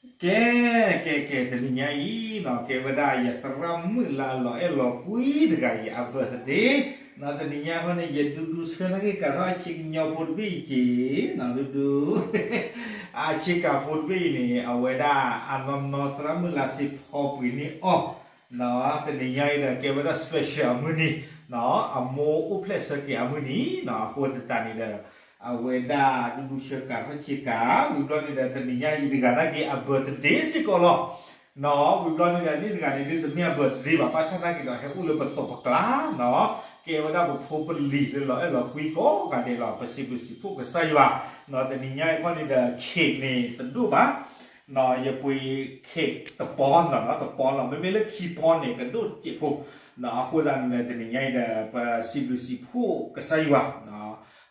ကဲ ကဲ ကဲ တနံၤညါအံၤနီၤ ကဲဝဲဒၣ်ယသရၣ်မုၣ်လၢအလီၤအဲၣ်လီၤကွံတဂၤအံၤ အ birthday နီၤ တနံၤညါအဃိန့ၣ် ယဒူဒူဆှၢနာ်က့ၤကးထီၣ်အဆ့ကညီဖိတဘ့ၣ်အံၤက့ၤ နီၤ ဒူဒူ အဆ့ကၤဖိတဘ့ၣ်အံၤန့ၣ် အဝဲဒၣ်အနီၢ်နီၢ်သရၣ်မုၣ်လၢစ့ဖီပှ့ၤန့ၢ်အီၤ နီၤ တနံၤညါအံၤဒီး ကဲဝဲဒၣ် special အမုၢ်နံၤ နီၤ အမိၢ်အိၣ်ဖျဲၣ်ဆၢက့ၤအမုၢ်နံၤ နီၤ အဃိသတးန့ၣ်ဒီး အဝဲဒၣ်ဒူဒူဆှၢကးထီၣ်ဆ့ကၤ ဝံၤဘျီန့ၣ်ဒီး တနံၤညါအံၤတဂၤနာ်က့ၤအ birthday စ့ၢ်ကီးလီၤ နီၤ ဝံၤဘျီန့ၣ်ဒီး န့ၣ်တဂၤန့ၣ်ဒ်တမ့ၢ်အ birthday ဘၣ် ဘၣ်ဆၣ်နာ်က့ၤဒီး ဟဲအိၣ်လၢပသိးပကျါ နီၤ ကဲဝဲဒၣ်ပဖိပလံၤလၢလီၤအဲၣ်လီၤကွံကိးဂၤဒဲးလီၤ ပစံးဘျုးစံးဖှိၣ်ကစၢ်ယွၤ နီၤ တနံၤညါအံၤခီန့ၣ်ဒီး cake န့ၣ်တဒိၣ်ဘၣ် နီၤ ယပှ့ၤ cake တပီၤ နီၤ တပီၤလီၤ မ့မ့ၢ်လၢခံပီၤန့ၣ် ကဒိၣ်တစဲးဖိ နီၤ အဃိသတးန့ၣ်ဒီး တနံၤညါအံၤဒီး ပစံးဘျုးစံးဖှိၣ်ကစၢ်ယွၤ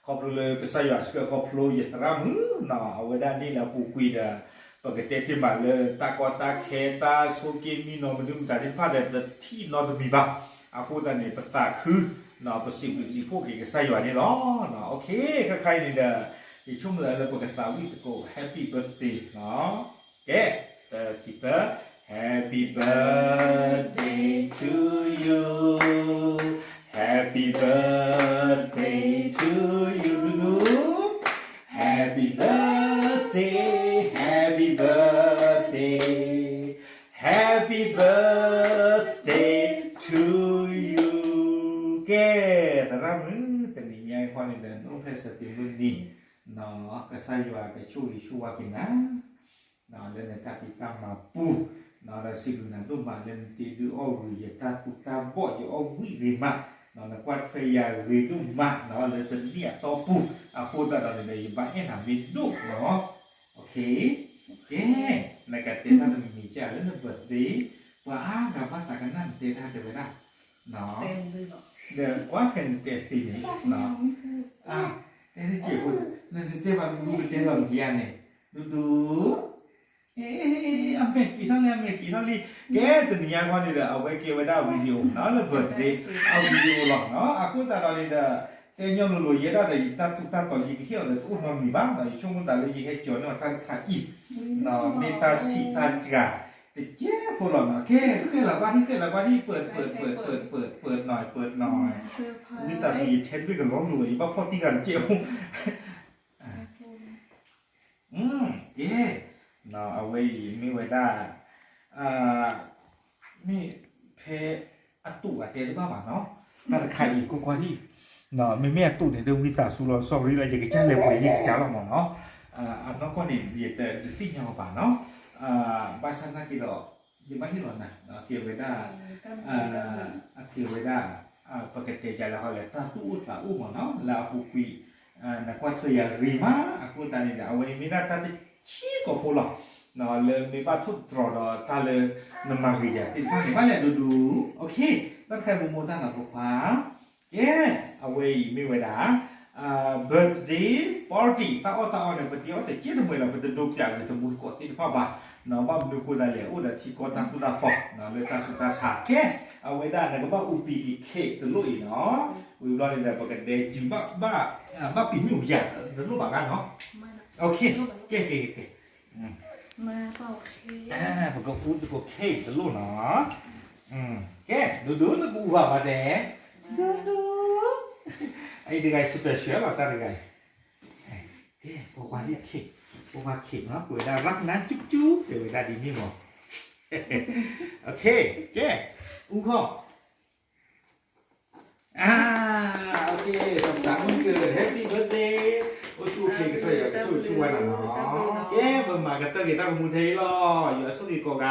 ခီဖျိလၢကစၢ်ယွၤဆှၢခီဖျိယသရၣ်မုၣ် နီၤ အဝဲဒၣ်န့ၣ်လၢအပူၤကွံာ်ဒီး ပကတဲတ့ၢ်မးလၢတၢ်ကီတၢ်ခဲ တၢ်ဆိးက့နံၣ်နီၤ မနုၤမတၤသ့ၣ်တဖၣ်ဒီး တထံၣ်နီတမံၤဘၣ် အဃိသတးန့ၣ် ပသးခု နီၤ ပစံးဘျုးစံးဖှိၣ်က့ၤကစၢ်ယွၤန့ၣ်လီၤ okay ခဲခါအံၤန့ၣ်ဒီး ယဆိကမိၣ်သးလၢပကသးဝံၣ်သကိး Happy birthday နီၤ ကဲ တၢ ခံ သၢ Happy birthday to you Happy birthday to you Happy birthday Happy birthday Happy birthday to you ကဲ သရၣ်မုၣ် တနံၤညါအံၤခီန့ၣ်ဒီး နအိၣ်ဖျဲၣ်ဆၢက့ၤမုၢ်နံၤ နီၤ ကစၢ်ယွၤကဆိၣ်ဂ့ၤဆိၣ်ဝါက့ၤနၤ နီၤ လၢနတၢ်ဖံးတၢ်မၤပူၤ နီၤ ဒီးစံးဘျုးနၤဒိၣ်မးလၢနတ့ဒုးအီၣ်ဂုာ်ယတၢ်သူၣ် တၢ်ဘီၣ် ယအီၣ်ဝံၣ်ဂ့ၤမး နီၤ နကွၢ်ထွဲယၤဂ့ၤဒိၣ်မး နီၤ လၢတနံၣ်အတီၢ်ပူၤ အဃိသတးဒီးန့ၣ်ဒီး ယဘၣ်အဲၣ်နၤမ့ၢ်ဒိၣ်နီၤ okay ကဲ နကတဲတၢ်တမံၤမံၤကလၢန birthday ပှၤအါဂၤဘၣ်သးကနၣ်နတဲတၢ်တဲဝဲဒၣ် နီၤ ဒီးကွၢ်ဖဲနတဲသ့န့ၣ် တဲတကဲးဖိ နတတဲဘၣ်ဒူဒူကတဲလီၤနထံၣ်ဧါန့ၣ် ဒူဒူ အမဲာ်က့ၤထီၣ်လံ အမဲာ်က့ၤထီၣ်လံ ကဲ တနံၤညါခီန့ၣ်ဒီး အဝဲကဲဝဲဒၣ် video နီၤ လၢ birthday အ video လီၤနီၤ အဃိသတးဒီးန့ၣ်ဒီး တဲညီလိၤလိၤ ယဲဒၣ်ဒီး ယတၢ်ထူးတၢ်တီၤ ယကဟ့ၣ်အီၤဒီးတအိၣ်နီတမံၤဘၣ်နီၤ ယဆိကမိၣ်သးလၢယဟဲကၠီၤန့ၢ်အီၤတၢ်တခါအံၤ မ့ၢ်တၢ်ဆံးတၢ်စှၤ တကဲးဖိလီၤနီၤ ကဲ ဃဲလီၤဘၣ်ဒံ ဃဲလီၤဘၣ်ဒံ ပၢၢ် ပၢၢ် ပၢၢ် ပၢၢ် ပၢၢ် ပၢၢ်နီၤ ပၢၢ်နီၤ ဝံသးစူၤ ယထဲတဘ့ၣ်ကလီၤလိၤ ယဘၣ်ဖီၣ်တံၢ်ဂၤတကဲးဖိ ကဲ အဝဲအံၤမ့ၢ်ဝဲဒၣ် မ့ၢ်ဖဲအတိာ်အတဲတဘၣ်ဘၣ်နီၤ တၢ်တခါအံၤကွၢ်ကွၢ်လံ မ့မ့ၢ်အတိာ်န့ၣ် ဒ်ဝံသးစူၤလီၤ sorry လီၤ ယကစၢ်လဲၤပှ့ၤယကစၢ်လီၤမးနီၤ အနီၢ်ကီၢ်န့ၣ် ယတသ့ၣ်ညါအီၤဘၣ်နီၤ ဘၣ်ဆၣ်သနာ်က့ဒီး ယဘၣ်ဟ့ၣ်လီၤနၤ အကဲဝဲဒၣ် အကဲဝဲဒၣ် ပကတဲယၤလၢဟီလဲၣ် တၢ်သူၣ်အိၣ်သးအိၣ်မးနီၤ လၢအပူၤကွံာ် နကွၢ်ထွဲယၤဂ့ၤမး အဃိသတးန့ၣ်ဒီး အဝဲအံၤမ့ၢ်ဒၣ်တၢ်တဆံးကိာ်ဖိလီၤ လၢမ့ၢ်ဘၣ်ထိၣ်သတြီၤဒီးတၢ်လၢနမၤဂ့ၤယၤသ့ၣ်တဖၣ်န့ၣ် ဘၣ်လဲၣ်ဒူဒူ okay တၢ်တခါမိၢ်မိၢ်တၢ်နီၤဖိခွါ ကဲ အဝဲအံၤမ့ၢ်ဝဲဒၣ် birthday party တၢ်အီၣ်တၢ်အီန့ၣ် ပတအီၣ်တကဲတမှဲၤလီၤ ပတဒိပၠးဂ့ၤတမူတကိးသ့ၣ်တဖၣ်ဘၣ် ဘၣ်မနုၤအဃိသတးလဲၣ် အိၣ်ဒီးထံကီၢ်တၢ်သူၣ်တၢ်သီ လၢတၢ်ဆူးတၢ်ဆါ ကဲ အဝဲဒၣ်နကဘၣ်အူပံၤက့ၤ cake တလိၣ်အံၤနီၤ ဝံၤဘျီန့ၣ်ဒီး ပကဒဲကံ ဘၣ်ပံၤမ့ၣ်အူယၤတလိၣ်ဘၣ်ဂါနီၤ okay ကဲ ကဲ ကဲ ကဲ ပကအူသကိး cake တလိၣ်နီၤ ကဲ ဒူဒူနကအူဘၣ်ဘၣ်တဲ ဒူဒူ အအံၤတဂၤ special လီၤ တၢ်တဂၤအံၤ ကဲ ပိာ်ခွါလံ cake ပိာ်ခွါ cake နီၤ ကွဲးဝဲဒၣ် ရၢ်နၢ် ကၠူကၠူ တဲဝဲဒၣ်ဒ်န့ၣ်မး okay ကဲ အူခီ okay สุขสันต์วันเกิด Happy birthday အိၣ်ဆူၣ်အိၣ်ချ့ ကစၢ်ယွၤကဆိၣ်ဂ့ၤဆိၣ်ဝါနၤနီၤ ကဲ ပမၤကတၢၢ်က့ၤတၢ်ဂီၤမူထဲအံၤလီၤ ယွၤဆိၣ်ဂ့ၤကိးဂၤ